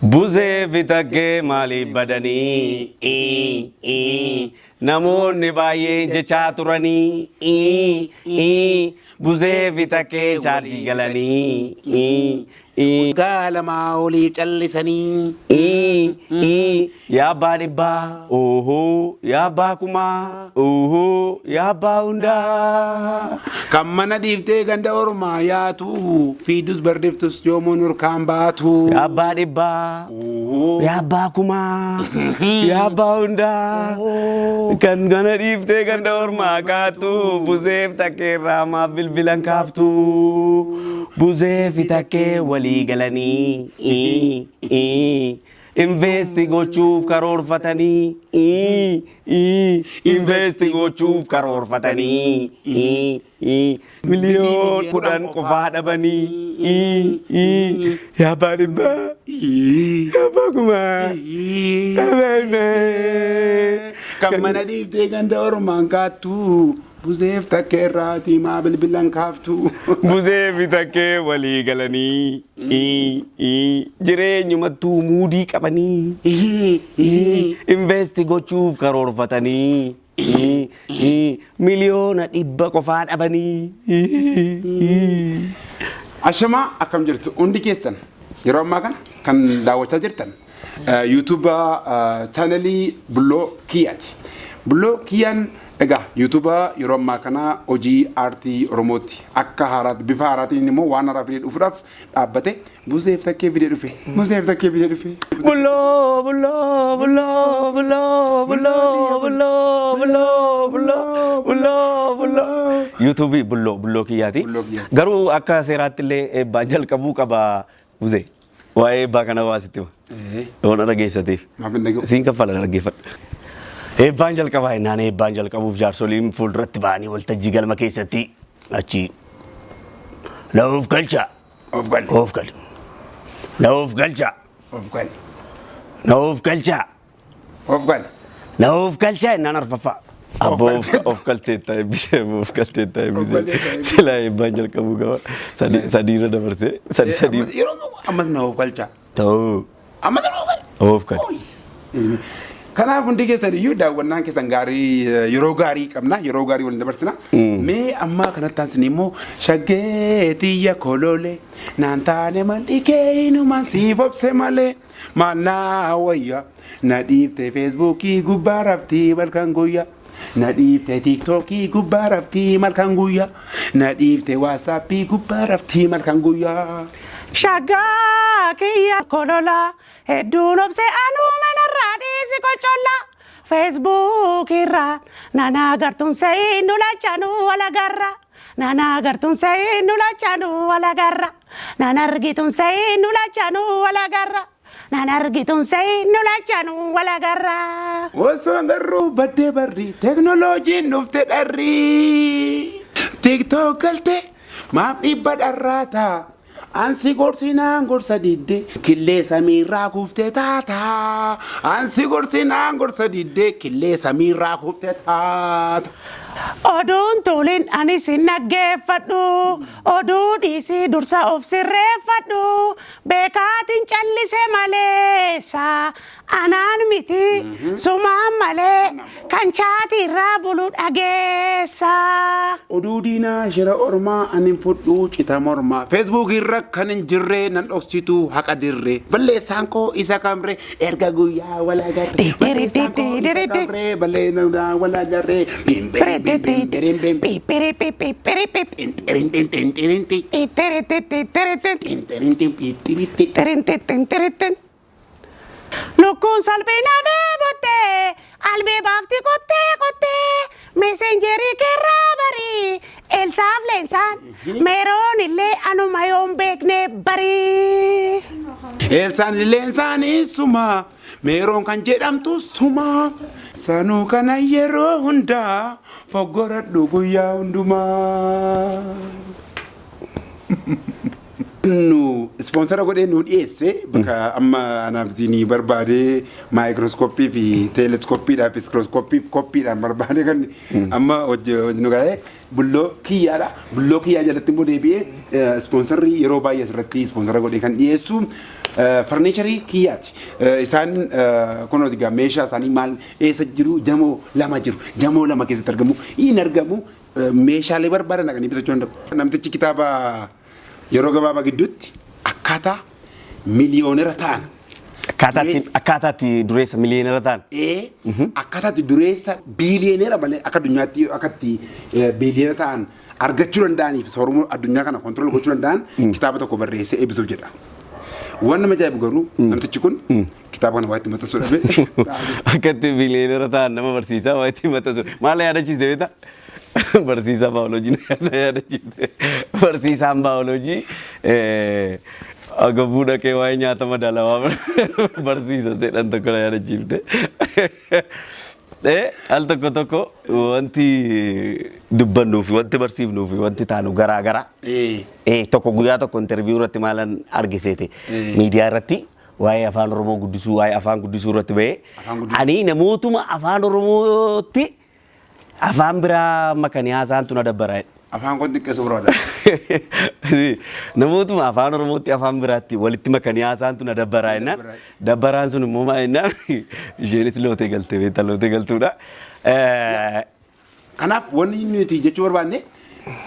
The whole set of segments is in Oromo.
Buzee fi takkee maaliif badanii? Namoonni baay'een jechaa turanii. Buzee fi takkee chaarjii galanii. Waggaa lamaa oliif callisanii. Yaa abbaa dhibbaa, oohoo, yaa abbaa kumaa, oohoo, yaa abbaa hundaa. Kan mana dhiiftee ganda ormaa yaatu fiidus bardiftus yoomuu nurkaan baatu. Yaa abbaa dhibbaa, Oohoo. yaa abbaa kumaa, yaa abbaa hundaa. Kan mana dhiiftee ganda ormaa kaatu, buzeef takkeerraa maaf bilbilan kaaftu. Buzee fi takkee walii galanii. Investi gochuuf karoorfatanii. Investi gochuuf karoorfatanii. Miliyoon 10 qofaa dhabanii. Yaa abbaa dhibbaa. Yaa abbaa kumaa. Yaa abbaa hundaa. Kan mana dhiiftee ganda ormaan kaattu buzeef takkeerraatii maa bilbilan kaaftu. Buzee fi takkee walii galanii. Jireenyumattuu muudii qabanii. Investi gochuuf karoorfatanii. Miliyoona 100 qofaa dhabanii. Ashamaa, akkam jirtu hundi keessan? Yeroo ammaa kana kan daawwachaa jirtan YouTube chaanalii Bulloo Kiyyaati. Bulloo Kiyyaan egaa YouTube yeroo ammaa kana hojii aartii Oromootti akka haaraatti, bifa haaraatiin immoo waan haaraa fidee dhufuudhaaf dhaabbate. Buzeef takkee fidee dhufe. Buzeef takkee fidee dhufe. Bulloo, bulloo, bulloo, bulloo, bulloo, bulloo, bulloo, bulloo, bulloo, bulloo. YouTube bulloo kiyyaati. Bulloo Kiyyaati. Garuu akka seeraatti illee eebbaan jalqabuu qaba Buzee. Waa'ee eebbaa kana waa sitti hima. Yoon dhageessateef. Maaf hin dhaga'u? Siin kaffala, dhaggeeffadhu. Eebbaan jalqabaa jennaan, eebbaan jalqabuuf jaarsoliin fuulduratti ba'anii waltajjii galma keessatti achi na of galchaa. Of gali. Of gali. Na of galchaa. Of gali. Na of galchaa. Of gali. Na of galchaa jennaan arfaffaa. Abboo, of galteetta eebbisee, of galteetta eebbisee. Galteetta eebbisee. Silaa eebbaan jalqabuu qaba. Sadi sadiirra dabarsee sadi sadii. Yeroo ammas na of galchaa. Ta'uu. Ammas na of gali. Of gali. Kanaaf hundi keessan iyyuu daawwannaan keessan gaarii, yeroo gaarii qabna, yeroo gaarii waliin dabarsina. Mee ammaa kanatti taasisni immoo shaggee tiyya koloolee naan taane malli kee inumaan siif obse malee maal naa wayya, na dhiifte feesbuukii gubbaa raftii malkan guyya, na dhiifte tiiktookii gubbaa raftii malkan guyya, na dhiifte waatsaappii gubbaa raftii malkan guyyaa. Shaggaa kiyya kolola hedduun obse anuu, manarraa dhiisi qocholla. Facebook irraa nana agartuun se'in nu lachanuu wal agarra. Nana agartuun se'in nu lachanuu wal agarra. Nana argituun se'in nu lachanuu wal agarra. Nana argituun se'in nu lachanuu wal agarra. Osoo garuu baddee barri teeknooloojiin dhufte dharri. TikTok galte maaf dhibba dharraata? Ansi gorsinaan gorsa didde killee samiirraa kuftee taata. Ansi gorsinaan gorsa didde killee samiirraa kuftee taata. Oduun tuulin anis hin dhaggeeffadhu. Oduu dhiisii dursa of sirreeffadhu. Beekaatiin callise maleessa. Anaan miti sumaan malee kan chaatiirraa bulu dhageessa. Oduu diinaa, shira ormaa ani hin fudhuu cita mormaa. Feesbuuk irra kan hin jirre nan dhoksitu haqa dirree. Balleessaan koo isa kamree erga guyyaa wal agarree. Balleessaan koo isa kamree balleessaan wal agarree. Bim bim bim bim bim bim. Pipiri pipi piri pip. Tintirin tintin tintin. Titiri titi tiri tit. Tintirin tintin tintin. Tirin titin tiri tin. Lukkuun salphina dheebottee albee baafti kottee kottee. Messengerii keerraa barii Elsaaf Leensaan Meeroon illee anuma yoon beekne barii. Elsaan Leensaanii suma, Meeroon kan jedhamtu suma. Sanuu kana yeroo hundaa foggoradhu guyyaa hundumaa. Nu ispoonsara godhee nu dhiyeesse bakka amma anaaf isinii barbaadee maayikirooskooppii fi teeleskooppiidhaa fi iskirooskooppii fi koppiidhaan barbaadee kan amma hojii nu ga'ee bulloo kiyyaadha. Bulloo kiyyaa jalatti immoo deebi'ee ispoonsarri yeroo baay'ee asirratti ispoonsara godhee kan dhiyeessu farniicharii kiyyaati. Isaan kunooti egaa meeshaa isaanii maal eessa jiru jamoo lama jiru. Jamoo lama keessatti argamu. Hin argamu meeshaalee barbaadan dhaqanii bitachuu danda'u. Namtichi kitaaba yeroo gabaabaa gidduutti akkaataa miliyoonera ta'an. Akkaataa itti dureessa miliyoonera ta'an. Ee, akkaataa itti dureessa biiliyoonera malee akka addunyaatti akka itti biiliyoonera ta'an argachuu danda'anii fi soorumuu addunyaa kana control gochuu danda'an kitaaba tokko barreessee eebbisuuf jedha. Waan nama ajaa'ibu garuu namtichi kun kitaaba kana waa itti maxxansuu dhabe. Akka itti biiliyoonera ta'an nama barsiisaa waa itti maxxansu. Maal yaadachiiste beektaa? Barsiisaa baayoloojii na yaadachiiste. Barsiisaan baayoloojii agabuu dhaqee waa'ee nyaata madaalawaa barsiisa jedhan tokko na yaadachiifte. Al tokko tokko wanti dubbannuu fi wanti barsiifnuu fi wanti taanu garaa gara. Tokko guyyaa tokko interview irratti maalan argiseete miidiyaa irratti waa'ee afaan Oromoo guddisuu, waa'ee afaan guddisuu irratti bahee Afaan guddisuu. ani namootuma afaan Oromootti afaan biraa makanii haasa'antu na dabbara jedhe. Afaan kun xiqqeessuu barbaada. Namootuma afaan Oromootti afaan biraatti walitti makanii haasa'antu na dabbaraa jennaan. Dabbaraan sun immoo maal jennaan isheenis lootee galte beektaa lootee galtuudha. Kanaaf wanni nuti jechuu barbaanne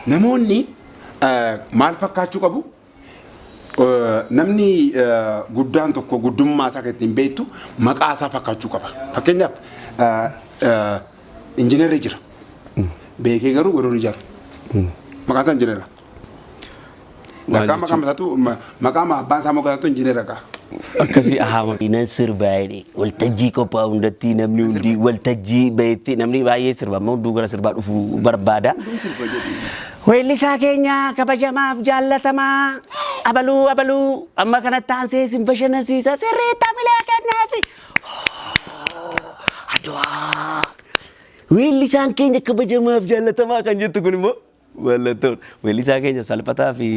namoonni maal fakkaachuu qabu? Namni guddaan tokko guddummaa isaa kan ittiin beektu maqaa isaa fakkaachuu qaba. Fakkeenyaaf injiinarri jira. Beekee garuu godoo ni ijaaru. Maqaan isaa injiinara. Maal Maqaa maqaa isaatu maqaa abbaan isaa moggaatu injiinara qaba. Akkasii ahaama. Nan sirbaa jedhe waltajjii qophaa'u hundatti namni hundi waltajjii bahetti namni baay'ee sirba amma hunduu gara sirbaa dhufuu barbaada. Weellisaa keenya kabajamaaf jaallatamaa abaluu abaluu amma kanatti aansee isin bashannansiisa sirriitti hamilee kennaafi. Adwaa. Weellisaan keenya kabajamaaf jaallatamaa kan jettu kun immoo mallattoon weellisaa keenya salphataa fi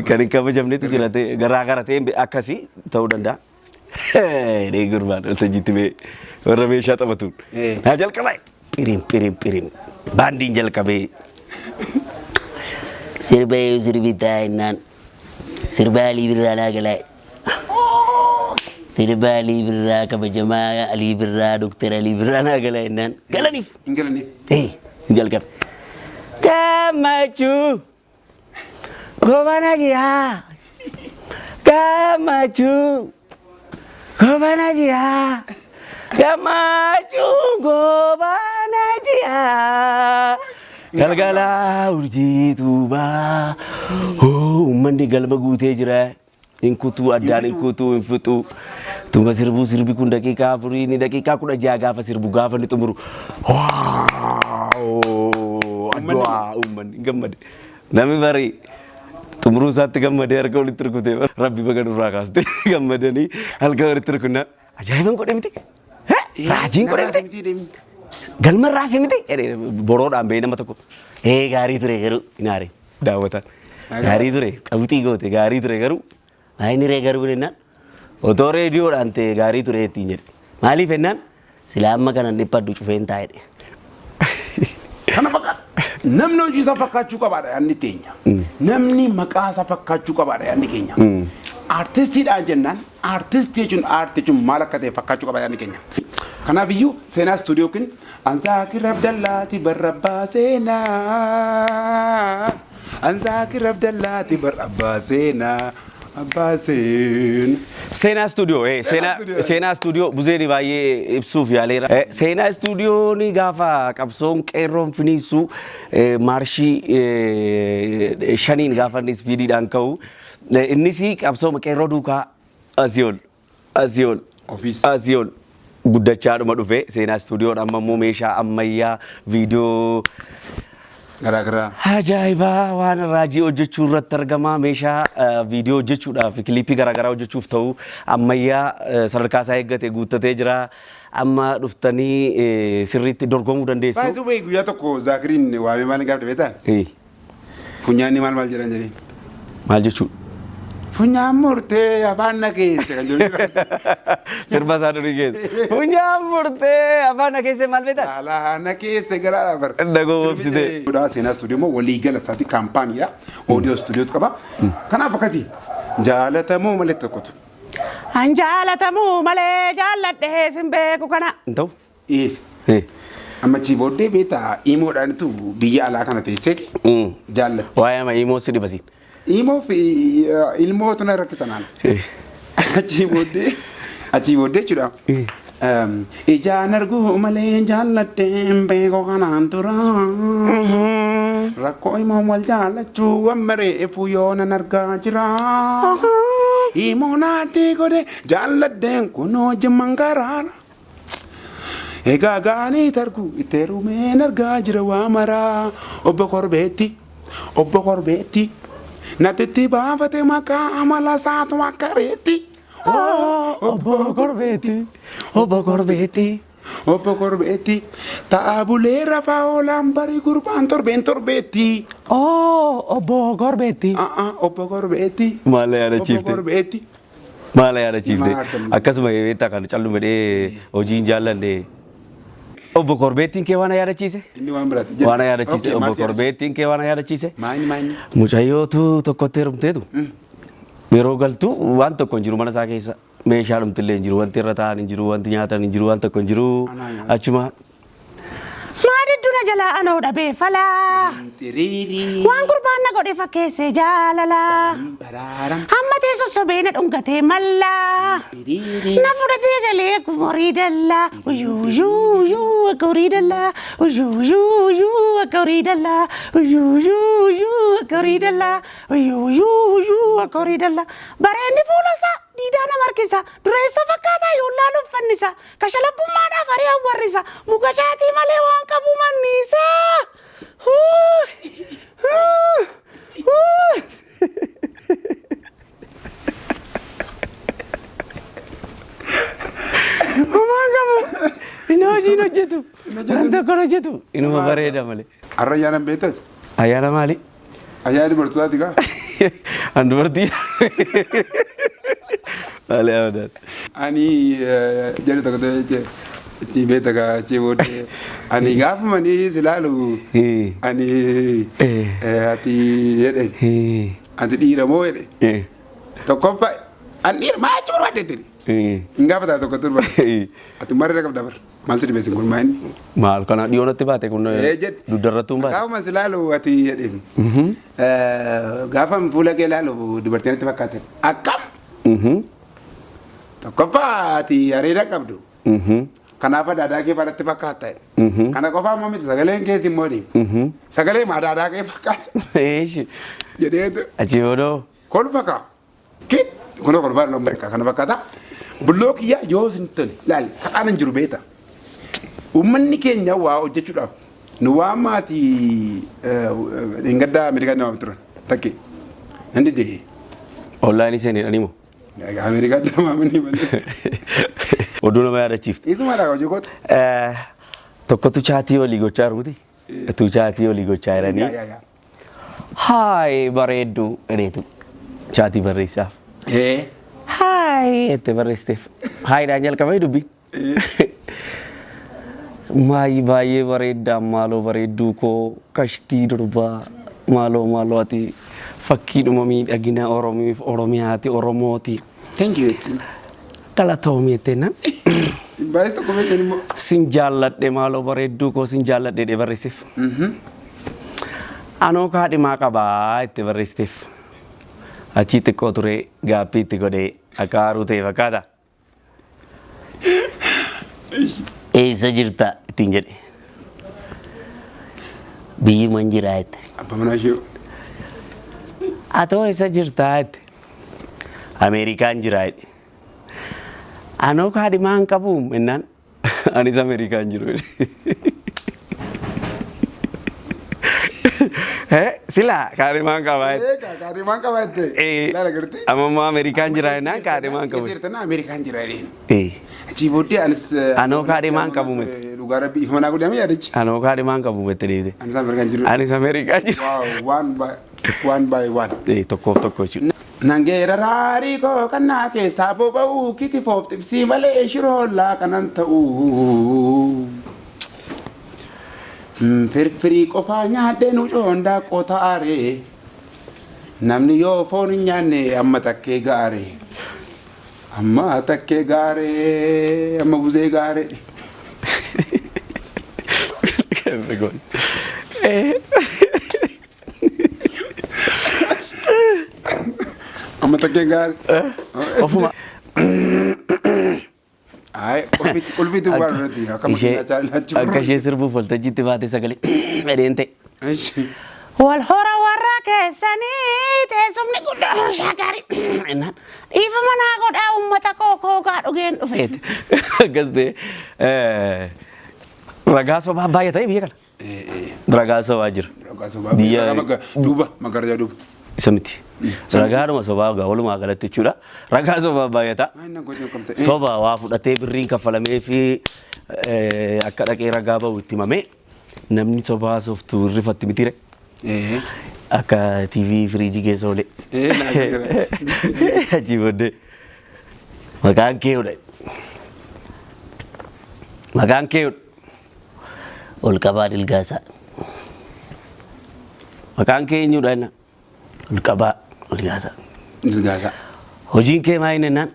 kan hin kabajamnetu jira ta'e garaa gara ta'e akkasii ta'uu danda'a. Dhee gurbaan waltajjiitti ba'ee warra meeshaa taphatuun. Naa jalqabaa phirim phirim phirim baandiin jalqabee sirba yoo sirbitaa jennaan sirba Alii Birraa naa galaa. Sirba Alii Birraa kabajamaa Alii Birraa Dooktar Alii Birraa naa galaa jennaan galaniif. Hin galaniif. Hin jalqabe. Gammachuu goobana jira. Gammachuu goobana jira. Gammachuu goobana jira. Galgala urjii tuubaa. Uummanni galma guutee jira. Hin kutuu addaan hin kutuu hin fixuu. Tuma sirbuu sirbi kun daqiiqaa afurii inni daqiiqaa 16 gaafa sirbu gaafa inni xumuru. Addu'aa uummanni hin gammade. Namni bari xumuruu isaatti gammadee harka walitti rukutee rabbi baga nurraa kaaste gammadanii harka walitti rukunnaan ajaa'iban godhe miti. Raajiin godhe miti. Galma irraa si miti. Boroodhaan ba'ee nama tokko. Ee gaarii ture garuu hin aare. Daawwataan. Gaarii ture qabxii goote gaarii ture garuu maayini ree garuu jennaan otoo reediyoodhaan ta'e gaarii ture ittiin jedhe. Maaliif jennaan silaa amma kanan dhiphadhu cufeen taa'edhe. Kana fakkaata. Namni hojii isaa fakkaachuu qabaadha yaadni teenya. Namni maqaa isaa fakkaachuu qabaadha yaadni keenya. Artistiidhaan jennaan artistii jechuun aartii jechuun maal akka ta'e fakkaachuu qaba yaadni keenya. Kanaaf iyyuu seenaa istuudiyoo kun Anzaakir Abdallaati barrabbaa seenaa. Anzaakir Abdallaati barrabbaa seenaa. Abbaa seenaa. Seenaa istuudiyoo seenaa istuudiyoo. Seenaa istuudiyoo Buzeen baay'ee ibsuuf yaaleera. Seenaa istuudiyoon gaafa qabsoon qeerroon finiisu maarshii shaniin gaafa inni ispiidiidhaan ka'u innis qabsoo qeerroo duukaa asii ol asii ol Ofiis. asii ol guddachaadhuma dhufe seenaa istuudiyoodha amma immoo meeshaa ammayyaa viidiyoo Garaagaraa. Ajaa'ibaa waan raajii hojjechuu irratti argama. Meeshaa viidiyoo hojjechuudhaaf kiliippii garaagaraa hojjechuuf ta'u ammayyaa sadarkaa isaa eeggate guuttatee jira. Amma dhuftanii sirriitti dorgomuu dandeessu. Baay'ee wayii guyyaa tokko Zaakiriin waamee maal gaafate beektaa? Funyaanni maal maal jedhan jedheen. Maal jechuudha? Funyaan murtee afaan na keesse kan jedhu jira. Sirba isaa durii keessa. Funyaan murtee afaan na keesse maal beektaa? Alaa na keesse garaadhaa bara. Na gowwoomsite. Sirbi Seenaa Stuudiyoo immoo waliigala isaati kaampaaniidha. Oodiyoo Stuudiyoos qaba. Kanaaf akkasii jaalatamuu malee tokkotu. An jaalatamuu malee jaalladhee sin beeku kana. Hin ta'u? Eessa? Amma achii booddee beektaa imoodhaanitu biyya alaa kana teesseeti jaallatti. Waa'ee ama imoo si dhibasiin. Imoo fi ilmootu na rakkisan haala. Achii booddee jechuudha. Ijaan arguu malee jaalladheen beeku kanaan dura. Rakkoo imoon wal jaallachuu amma reefu yoo nan argaa jira. Imoon adii godhe jaalladheen kunoo jimman karaara. Egaa gaanii targu itti heerumeen argaa jira waa maraa. Obbo Korbeetti, obbo Korbeetti. Natti baafate maqaa amala isaatu akka reetti. Obbo Korbeetti, obbo Korbeetti. Obbo Korbeetti ta'a bulee rafaa oolaan barii gurbaan torbeen torbeetti. Oh, obbo Korbeetti. Obbo Korbeetti. Maal na yaadachiifte? Obbo Korbeetti. Maal na yaadachiifte? Maal aarsan? Akkasuma beektaa kan callu medhee hojii hin jaallanne. Obbo Korbeettiin kee waan na yaadachiise? Inni waan biraati. Waan na yaadachiise. Okay, Obbo maal si yaadachiise? Korbeettiin kee waan na yaadachiise? Maayini maayini? Mucayyootu tokkotti heerumteetu. Yeroo galtu waan tokko hin jiru mana isaa keessa. Meeshaa dhumtillee hin jiru, wanti irra taa'an hin jiru, wanti nyaatan hin jiru, waan tokko hin jiru. Anaa nyaata. Achuma Maa didduna jalaa anoo dhabee falaa. Xiriirii. Waan gurbaan na godhe fakkeessee jaalalaa. Baraaram. Hamma ta'e sossobee na dhungatee mallaa. Xiriirii. Na fudhatee galee akkuma horii dallaa. Uyyuu uyyuu uyyuu akka horii dallaa. Uyyuu uyyuu uyyuu akka horii dallaa. Uyyuu uyyuu uyyuu akka horii dallaa. Uyyuu uyyuu uyyuu akka horii dallaa. Bareenni fuula isaa diidaa nama harkisa. Dureessa fakkaataa yoo laalu uffannisa. Kashalabummaadhaaf ari'an warrisa. Muka caatii malee waan qabu manniisa. Huu! Huu! Huu! Homaan qabu. Inni hojiin hojjetu. Waan tokko hin hojjetu. Inuma bareeda malee. Har'a ayyaana hin beektaati? Ayyaana maali? Ayyaana dubartootaati kaa? An dubartii. Maali amadaan? Ani jedhu tokko ta'e jechuudha. Ittiin beekta kaa achii booddee. Ani gaafuma ni si ilaalu ani ati jedhe. Ati dhiira moo jedhe. Tokkoffaa an dhiira maa achi barbaadde jedhe. Hin gaafataa tokko turba. Ati marra qabda bar. Maal si dhibeessin kun maa inni? Maal kana dhiyoo natti baate kun Ee jedhe. dugdarrattuu hin baate. Gaafuma si ilaalu ati jedhe. Gaafa fuula kee ilaalu dubartii natti fakkaate. Akkam? Tokkoffaa ati areeda qabdu. Kanaaf adaadaa kee faadhatti fakkaata. Kana qofaa immoo miti sagaleen kees immoo ni. Sagalee adaadaa kee fakkaata. Eeshi. Jedheetu. Achii boodoo. Kolfa kaa. Kit. Kunoo kolfaa lama kana fakkaata. Bulloo kiyyaa yoo sin tole laali kadhaan hin jiru beeta. Uummanni keenya waa hojjechuudhaaf nu waa maatii hin gaddaa Ameerikaa nama turan takke. Nan didee. Onlaayinii seenee moo? Ameerikaatti nama amanii malee. Oduu nama yaadachiifte. Isuma dha hojii kootu. Tokkotu chaatii walii gochaa jiru miti. Tu chaatii walii gochaa jiranii. Yaa, yaa, yaa. Haay bareedduu jedheetu chaatii barreessaaf. Ee. Haay jettee barreessiteef. Haayidhaan jalqabee dubbiin. Maayi baay'ee bareeddaa maaloo bareedduu koo kashtii durbaa maaloo maaloo ati fakkiidhuma miidhagina Oromiif Oromiyaati Oromooti. Thank you. Galatoomii jettee Baay'ee tokko beektan immoo. Sin jaalladhe maaloo bareedduu koo sin jaalladhe jedhee barreesseef. Anoo kaadhimaa qabaa itti barreessiteef. Achii xiqqoo ture gaaffii itti godhee akka haaruu ta'e fakkaata. Eessa jirta ittiin jedhe. Biyyuman jiraa jette. Abbaa manaa ishee. Atoo eessa jirtaa jette. Ameerikaan jiraa jedhe. Anoo kaadhimaa hin qabu jennaan anis Ameerikaan jiru jedhe. Silaa kaadhimaan qabaa jette. Egaa kaadhimaan qabaa jette. Ilaala gartee. Amma immoo Ameerikaan jira jennaan kaadhimaan qabu. Eessa jirtana Ameerikaan jira jedheen. Achii booddee anis. Anoo kaadhimaan qabu miti. Dhugaa rabbi ifa manaa godhame yaadichi. Anoo kaadhimaan qabu miti deebite. Anis Ameerikaan jiru. Anis Ameerikaan jiru. Wow, one by one by one. Tokkoof tokko jechuudha. Nangeera raarii koo kannaa keessaa boba'u kitifoof xibsii malee shiroollaa kanan ta'u. Firfirii qofaa nyaadhee nu coondaa ta'aaree. Namni yoo foon hin nyaanne amma takkee gaaree. Amma takkee gaaree amma buzee gaaree. Amma takkee gaaree. Ofuma. Ayi qulfiitti qulfiitti waan irratti akka makiinaa caalaa Akka ishee sirbuuf waltajjiitti baate sagalee fedheen ta'e. Wal hora warra keessanii teessumni guddaan shaakari. Innaan Dhiifama naa godhaa uummata koo koogaa dhugeen dhufeeti. Akkas ta'e ragaa sobaa baay'atee biyya kana. Ragaa sobaa jira. Biyya- Duuba magarjaa duuba. Isa miti. Ragaadhuma sobaa gaa walumaa galatti jechuudha. Ragaa sobaa baay'ata. Soba waa fudhatee birriin kaffalamee fi akka dhaqee ragaa bahu itti himamee namni sobaa softuu rifatti mitire. Akka TV firiijii keessa oole. Achii booddee maqaan kee hodha. Maqaan kee hodha. Ol qabaa Dilgaasaa. Maqaan kee eenyudha jenna? Ol qabaa Dilgaasaa. Dilgaasaa. Hojiin kee maal jennaan?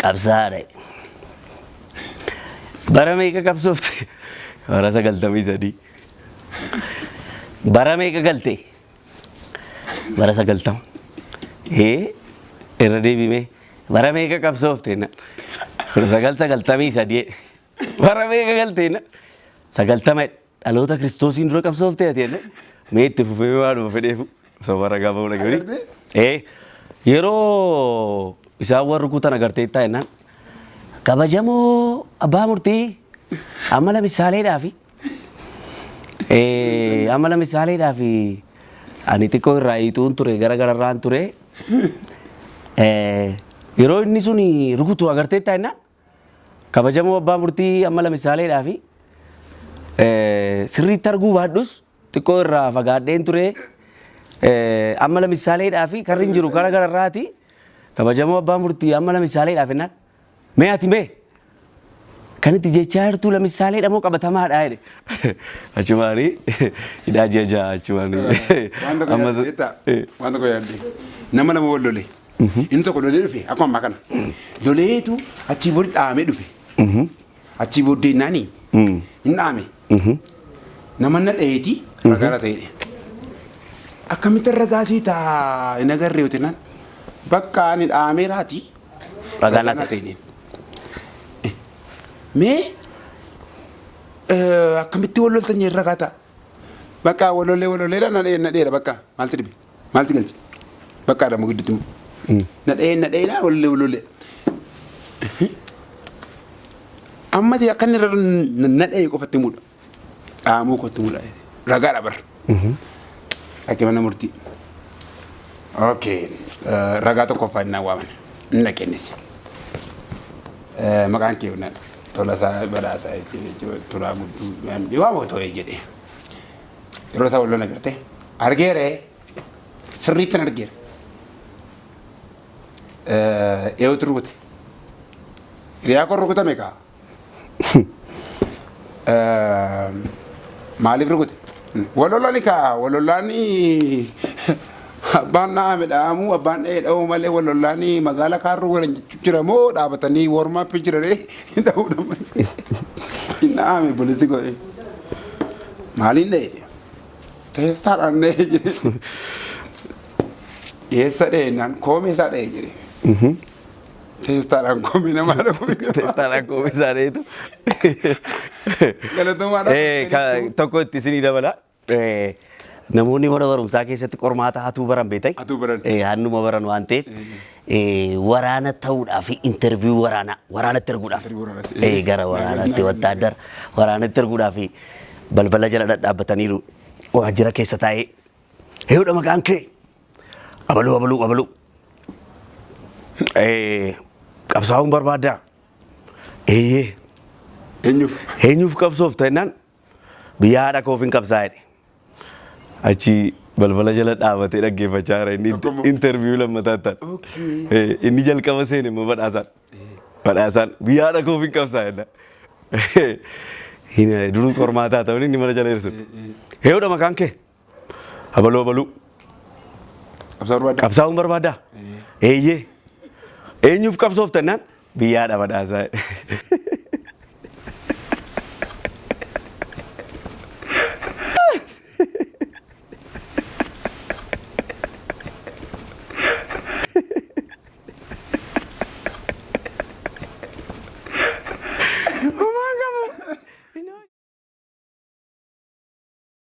Qabsaadha. Bara meeqa qabsoofte? Bara 93. Bara meeqa galte? Bara 90. Ee irra deebimee bara meeqa qabsoofte jennaan? 1993. Bara meeqa galte jennaan? 90. Dhaloota Kiristoosiin dura qabsoofte ati jennaan? Mee itti fufee waanuma fedheefu soba ragaa ba'uu dhaga'u. Ee yeroo isaan warri rukutan agartee jennaan kabajamoo abbaa murtii amala misaaleedhaa fi amala misaaleedhaa fi ani xiqqoo irraa hiixuun ture gara gararraan ture yeroo inni sun rukutu agartee jennaan kabajamoo abbaa murtii amala misaaleedhaa fi sirriitti arguu baadhus xiqqoo irraa fagaadheen ture amala misaaleedhaa fi karri hin jiru kara gararraati kabajamoo abbaa murtii amala misaaleedhaaf jennaan mee ati mee kan itti jechaa jirtu lamisaaleedha moo qabatamaadha jedhe achumaanii hidhaa ji'a 6 achumaanii. Waan tokko yaadde beektaa? Waan tokko yaadde. Nama lama wal lole. Inni tokko lolee dhufe akkuma ammaa kana. Loleetu achii booda dhahamee dhufe. Achii booddee naani hin dhahame. Nama na dhaheeti ragaara ta'edha. Akkamitti ragaa sii taa hin agarre yoo ta'an bakka ani dhahameeraati. Ragaa naa ta'e. Mee akkamitti wal loltan jedhe ragaa ta'a. Bakka wal lollee wal lolleedha na dhahee na dhaheera bakka maalti dhibe maalti galche bakka adama gidduutti immoo. Na dhahee na dhaheedha wal lollee wal lollee. Amma ta'e akka inni irra na dhahee qofatti mudha. Dhahamuu kootti mudha. Ragaadha bara. Dhaqee mana murtii. Okay. Ragaa tokkoffaa innaan waaman. Inni dhaqee innis. Maqaan kee na Tolasaa Badhaasaa jechuudha. Turaa gudduu waama ta'e jedhe. Yeroo isaa wal lola agartee. Argeere sirriitti argeera. Eewutu rukute. Hiriyaa koo rukutame kaa. Maaliif rukute? Walolani kaa walolani abbaan dhaame dhaamu abbaan dha'ee dha'uu malee walolani magaala kaarruu walan jira moo dhaabatanii warmaappi jira ree dha'uudha malee. Hin dhaame polisi godhe. Maaliin dha'e? Teessaadhaan dha'e jedhe. Eessa dha'e naan koomee isaa dha'e jedhe. Teestaadhaan koomee namaa dha'u. Teestaadhaan koomee isaa dheetu. Galatoomaadha. Tokko itti isinii dabala. Namoonni mana barumsaa keessatti qormaata hatuu baran beektai? Hatuu baran. Hannuma baran waan ta'eef waraana ta'uudhaaf interview waraanaa waraanatti erguudhaaf. Interview waraanaatti. Gara waraanaatti wattaaddara waraanatti erguudhaaf balbala jala dhadhaabbataniiru waajjira keessa taa'ee eeyyoodha maqaan kee abaluu abaluu abaluu qabsaa'uun barbaaddaa eeyyee Eenyuuf? Eenyuuf qabsoofta jennaan biyya haadha koof hin qabsaa'e jedhe. Achi Balbala jala dhaabatee dhaggeeffachaa jira inni Tokkommoo. interview lammataa ta'an. Okay. Inni jalqaba seene immoo Badhaasaan. Badhaasaan biyya haadha koof hin qabsaa jedha. Hin duruu qormaataa ta'uun inni mana jala jirtu. Heewudha maqaan kee? Abaluu abaluu. Qabsaa barbaaddaa? Qabsaa'uun barbaadaa? Eeyyee. Eenyuuf qabsoofta jennaan biyyaadha Badhaasaa.